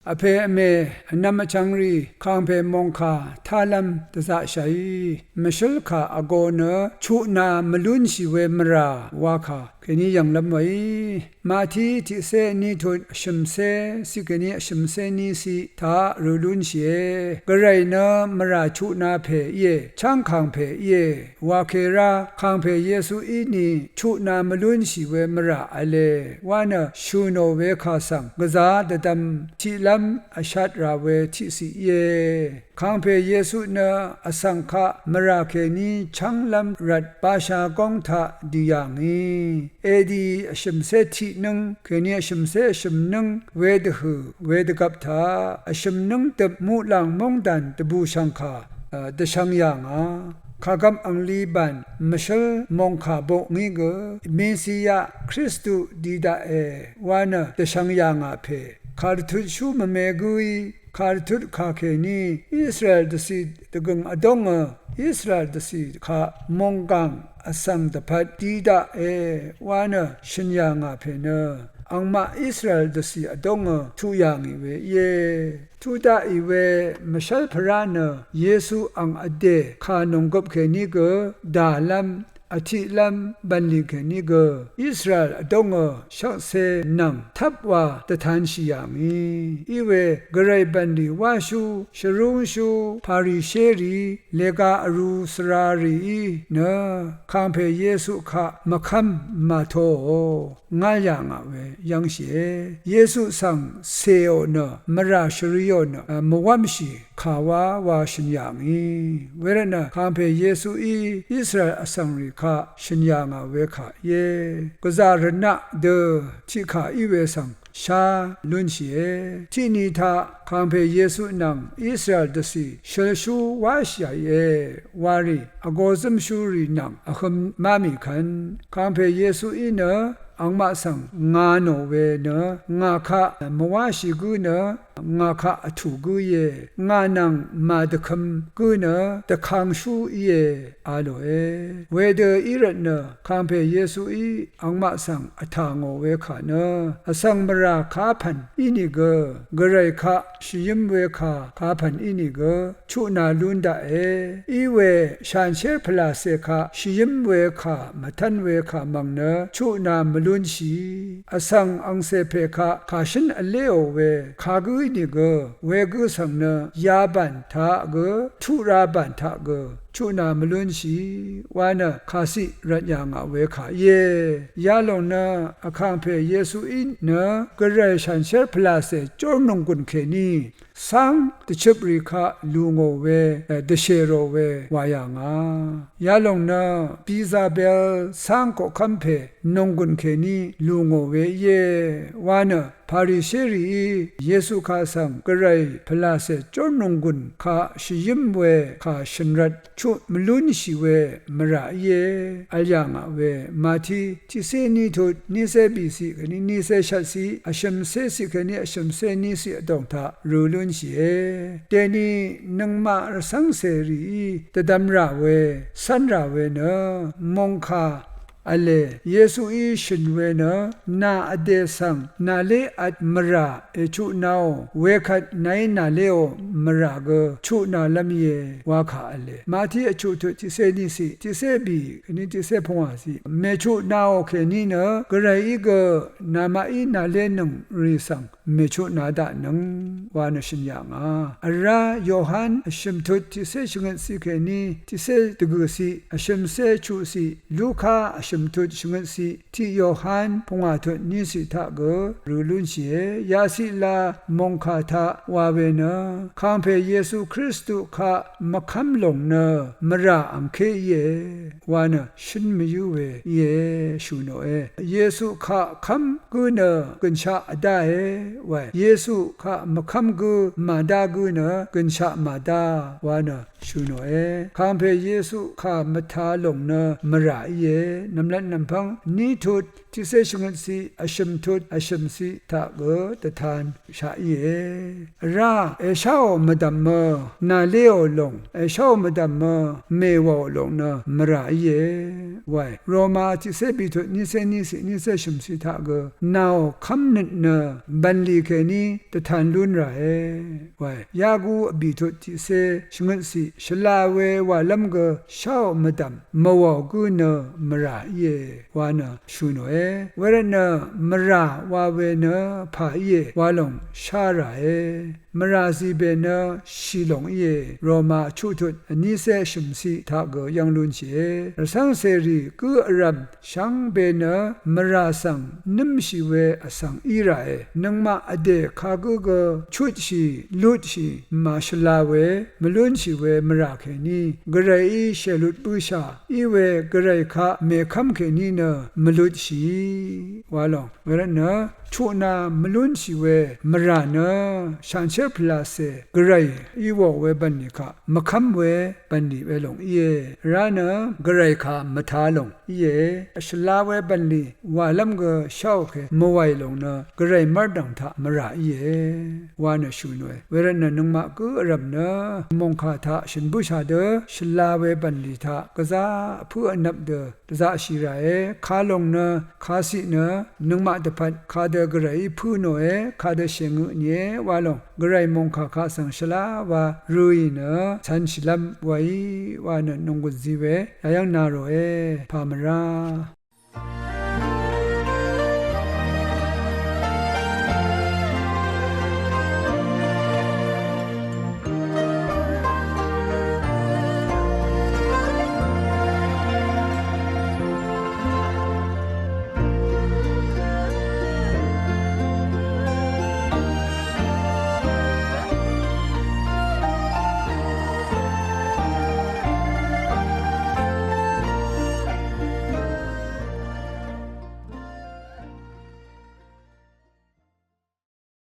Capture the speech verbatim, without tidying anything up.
Vpè vmè vnvm vchvngrì kàngpè mòngkà tálv́m dvzaqshàí mvshǿl kà vgō nø chutnā mvlúnshì we mvrà wakà kèní yv̀nglv́m weí. Mati tiqcé vní tut vshø̀mcé ciq kèní vshø̀mcé vní ciq taq rø lúnshìe. Gvray nø mvrà chutnā pè íe, chv́ng kàngpè íe. Wàkèrá kàngpè Yesuí ni chutnā mvlúnshì we mvrà v̄le wa nø shø̀ nò we kà svng gvzā dvdvm tiqlv́m vshat rà we tiqciq íe. Kàngpè Yesu nø vsvng kaq mvrà kèní chv́nglv́m rvt basha góng taq dì yà ngì. Edi vshø̀mcé tiqnǿng kèní vshø̀mcé vshø̀mnǿng wedvhø̀ wedvgvp taq vshø̀mnǿng døp muqlàng móngdàn dvbùshv̀ngkà dvshvng yà ngà. Kàgvp angli bàn mvshǿl mòngkà boq ngí gø Mesia Kristu di daqe wa nø dvshvng yà ngà pè. Kàrvtutshú mvme gǿí kàrvtut kà kèní Israel dvcì dvgø̀ng vdóngø Israel dvcì kaq mònggàng vsvng dvpvt di daqe wa nø shø̀n yà ngà pè nø angmaq Israel dvcì vdóngø tuq yà ngì we íe. Tuq daqì we mvshv́lpvrá nø Yesu ang vdè kà nònggøp kèní gø dàlv́m vtiqlv́m bv̀nlì kèní gø Israel vdóngø shvkse nvng tvp wa dvtanshì yà ngì. Iwe gvray bv̀nlì wáshú shvrúngshú Parisherì lega vrū svrarìí nø kàngpè Yesu kaq mvkv́m màtoò ngál yà ngà we yv́ngshìe. Yesu svng cèò nø mvrà shvriò nø mvwv́mshì kà wá wa shø̀n yà ngì. Wervtnø kàngpè Yesuí Israel vsvngrì kaq shø̀n yà ngà we kà íe. Gvzà rvnaq dø tiqkà í we svng shá lúnshìe. Tiqni taq kàngpè Yesu nvng Israel dvcì shølshú wáshìe warì vgō zǿmshúrì nvng vhøm má mì kvn. Kàngpè Yesuí nø angmaq svng ngā nò we nø ngà kaq mvwáshì gǿ nø ngà kaq vtù gǿ íe. Ngà nvng màdvkøm gǿ nø dvkangshú íe a lòe. Wedø í rvtnø kàngpè Yesuí angmaq svng vtà ngò we kà nø vsvng mvrà kapv̀n ínìgø gvray kaq shvyǿm we kà kapv̀n ínìgø chutnā lún daqe. Iwe shanshér pvlàcè kaq shvyǿm we kà mvtv́n we kà mv̀ng nø chutnā mvlúnshì. Vsvng angcè pè kaq kàshǿn vléò we kagǿ ínìgø wegǿ svng nø yabàn taq gø tuq rabàn taq gø chutnā mvlúnshì wa nø kàciq rvt yà ngà we kà íe. Yalòng nø vkàngpè Yesuí nø gvray shanshér pvlàcè jór nònggùn kèní cáng dvchøprì kaq lù ngò we dvshèrò we wà yà ngà. Yalòng nø Bizabel cáng koqkv́m pè nònggùn kèní lù ngò we íe wa nø Parisherìí Yesu kaq svng gvray pvlàcè jór nònggùn kaq shvyǿm we kà shø̀n rvt chut mvlúnshì we mvrà íe vl yà ngà we Mati tiqcé ní tut nícé bìciq kèní nícé shvtciq vshø̀mcé ciq kèní vshø̀mcé níciq vdòng taq rø lúnshìe. Dèni nøngmaq rvcv́ng cèrìí dvdvm rà we cv́n rà we nø mòngkà v̄le. Yesuí shø̀n we nø nà vdè svng nàlévt mvrà èchutnāò wekvt nàí nàléò mvrà gø chutnālv́m íe wa kà v̄le. Mati vchuq tut tiqcé níciq tiqcé bì kèní tiqcé pungwàciq mèchutnāò kèní nø gvrayí gø namaqí nàlénøng rì svng mèchutnā daqnøng wa nø shø̀n yà ngà. Vrá Yohan vshø̀m tut tiqcé shvngøtciq kèní tiqcé dvgø̀ciq vshø̀mcé chuqciq Luka vshø̀m tut shvngøtciq tiq Yohan pungwà tut níciq taq gø rø lúnshìe. Yaciq la mòngkà taq wa we nø kàngpè Yesu Kristu kaq mvkv́m lòng nø mvrà angké íe wa nø shǿn mvyǿ we íe shø̀ nòe. Yesu kaq kv́m gǿ nø gø̀nshaq vdáe wae. Yesu kaq mvkv́m gǿ màdá gǿ nø gø̀nshaq màdá wa nø shø̀ nòe. Kàngpè Yesu kà mvtā lòng nø mvrà íe. Nv̀mlat nv̀mpv́ng ní tut tiqcé shvngøt ciq vshø̀m tut vshø̀m ciq taq gø dvtan shaq íe. Vrá èsháò mvdv̀mø nàléò lòng, èsháò mvdv̀mø mèwàò lòng nø mvrà íe wae. Roma tiqcé bìtut niqcé niqciq niqcé shø̀mciq taq gø nàò kv́mnøt nø bv̀nlì kèní dvtan lún ràe wae. Yaku vbìtut tiqcé shvngøtciq shvla we wàlv́m gø sháò mvdv̀m mvwàò gǿ nø mvrà íe wa nø shø̀ nòe. Wervtnø mvrà wa we nø pà íe wa lòng shá ràe. Mvrà zìbè nø shì lòng íe. Roma chuqtut vnícé shø̀mciq taq gø yv́ng lúnshìe. Rvcv́ngcèrì gǿ vrv̀m shvngbe nø mvrà svng nǿmshì we vsvng í ràe. Nøngmaq vdè kagǿ gø chutshì lutshì màshvla we mvlúnshì we mvrà kèní gvrayí shèlut bǿshà í we gvray kaq mèkv́m kèní nø mvlutshìí wa lòng. Wervtnø chuqna mvlúnshì we mvrà nø shanshér pvlacè gvray í wò we bv̀nlì kaq mvkv́m we bv̀nlì we lòng íe. Vrá nø gvray kà mvtā lòng íe. Shvla we bv̀nlì wàlv́m gø sháò ke mvwàì lòng nø gvray mv́rdv̀ng taq mvrà íe wa nø shø̀ nòe. Wervtnø nøngmaq gǿ vrv̀m nø mòngkà taq shø̀n bǿshà dø shvla we bv̀nlì taq gvzá vpǿ vnvp dø dvzaqshì ràe. Kalòng nø kaciq nø nøngmaq dvpvt kadø gvrayí pǿ nòe, kadø shèngø nìe wa lòng gvray mòngkà kaq svng shvlá wa røì nø cv̄nshìlv́m weí wa nø nònggùn zi we yayv́ng na ròe. Pà mvrá.